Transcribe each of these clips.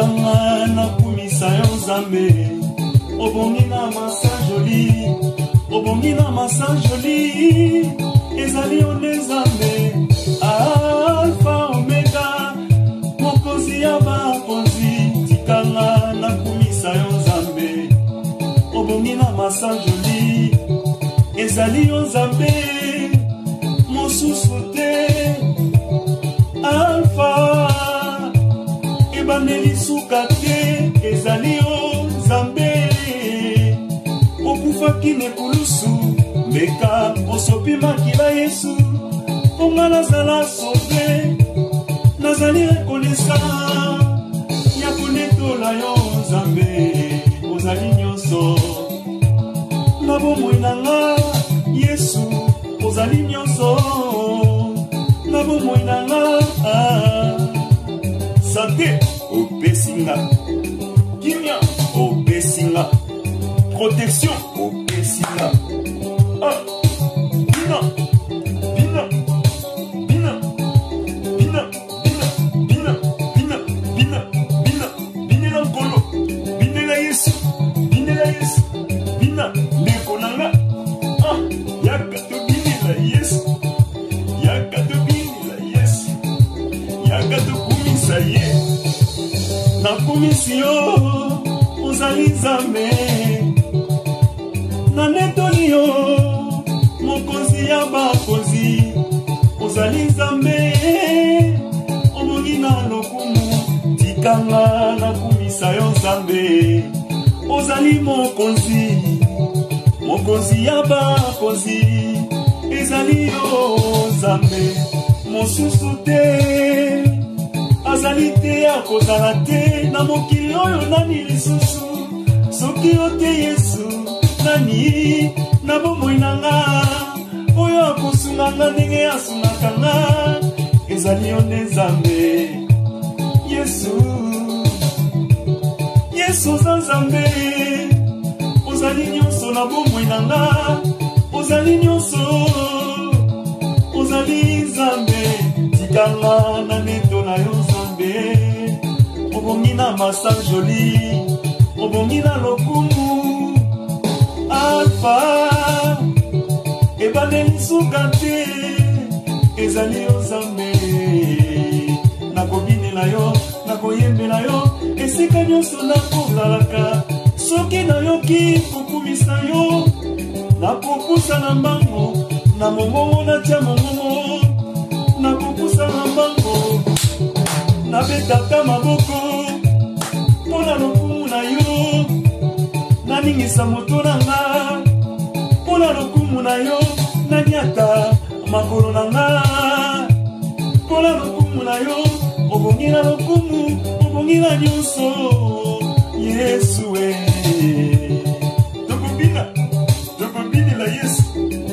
Tikanga nakumisa yo Nzambe, obongi na masanjoli, obongi na masanjoli, ezali yo nde Nzambe, Alpha Omega, mokonzi ya bakonzi. Tikanga nakumisa yo Nzambe, obongi na masanjoli, ezali yo Nzambe, mosusu te. Alpha ebandeli suka te, ezali yo Nzambe, okufaki na ekulusu, mbeka osopi makila Yesu, mpo nga nazala sauve, nazali rekonesa ya konetola yo Nzambe, ozali nyonso na bomoi na nga Yesu, ozali nyonso na bomoi na nga. Sante opesi nga, kimia opesi nga, protection opesi nga. Ah, bina bina bina bina bina bina bina bina bina, binela Nkolo, binela Yesu, binela Yesu, bina ndeko na nga. Ah, yaka tobinela Yesu, yaka tobinela Yesu, yaka tokumisa ye. Nakumisi yo, ozali Nzambe, nanetoli yo, mokonzi ya bakonzi, ozali Nzambe, obongi na lokumu. Tikanga nakumisa yo Nzambe, ozali mokonzi, mokonzi ya bakonzi, ezali yo Nzambe, mosusu te, azali te, akozala te na mokili oyo. Nani lisusu soki yo te Yesu? Nani na bomoi na nga oyo akosunga nga ndenge asungaka nga? Ezali yo nde Nzambe, Yesu. Yesu oza Nzambe, ozali nyonso na bomoi na nga, ozali nyonso, ozali Nzambe. Tikanga na neto na yo Nzambe, obongi na masanjoli, obongi na lokumu. Alpha ebandeli suka te, ezali yo Nzambe. Nakobinela yo, nakoyembela yo esika nyonso nakozalaka. Soki nayoki kokumisa yo, nakopusa na mbango na mongongo, natia mongongo, nakopusa na mbango, nabetaka maboko mpo na lokumu na yo, naningisa moto na nga mpo na lokumu na yo, naniata makolo na nga mpo na lokumu na yo. Obongi na lokumu, obongi na nyonso, Yesu e. Tokobina, tokobinela Yesu.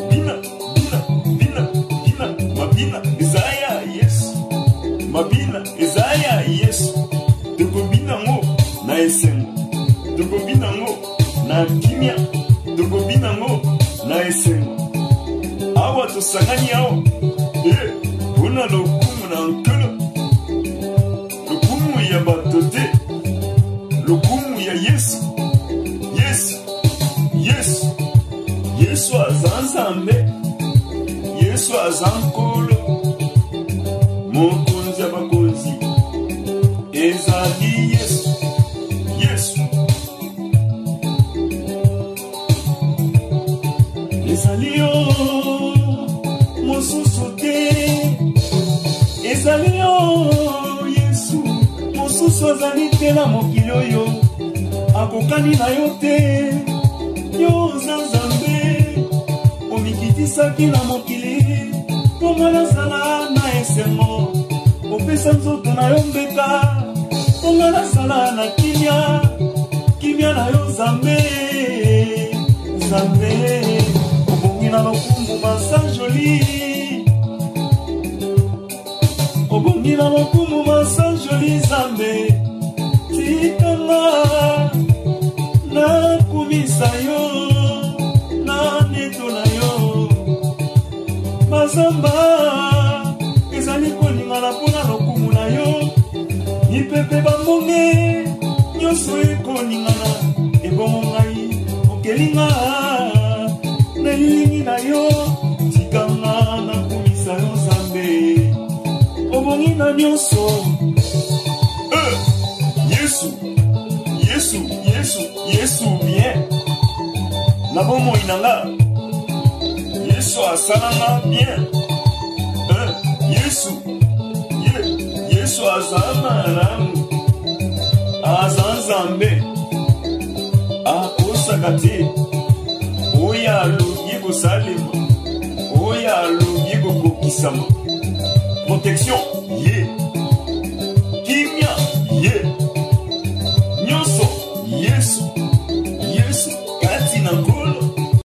Bina bina bina bina, mabina eza ya Yesu, mabina eza ya Yesu. Tokobina ngo na esengo, tokobina ngo na kimia, tokobina ngo na esengo. Awa tosangani awa e mpona lokumu na Nkolo, lokumu ya bato te, lokumu ya Yesu. Yesu, Yesu, Yesu aza Nzambe, Yesu aza Nkolo, mokonzi ya bakonzi, ezali Yesu. Yesu ezali yo, mosusu te, ezali yo Yesu, mosusu azali te na mokili oyo, akokani na yo te. Yo oza Nzambe, omikitisaki na mokili mpo nga nazala na esengo, opesa nzoto na yo mbeka mpo nga nazala na kimia, kimia na yo Nzambe. Nzambe, obongi na lokumu, masanjoli, obongi na lokumu, masanjoli Nzambe. Tikanga nakumisa yo na neto na yo. Bazamba ezali koningana mpona lokumu na yo. Mipepe bambonge nyonso ekoningana, ebongo ngai okelinga na elilingi na yo. Tikanga nakumisa yo Nzambe, obongi na nyonso. Yesu, Yesu, Yesu, Yesu bien na bomoi na nga. Yesu asalanga bien. Yesu ye, Yesu aza malamu, aza Nzambe akosaka te. Oyo alobi kosalema, oyo alobi kokokisama. Protection ye.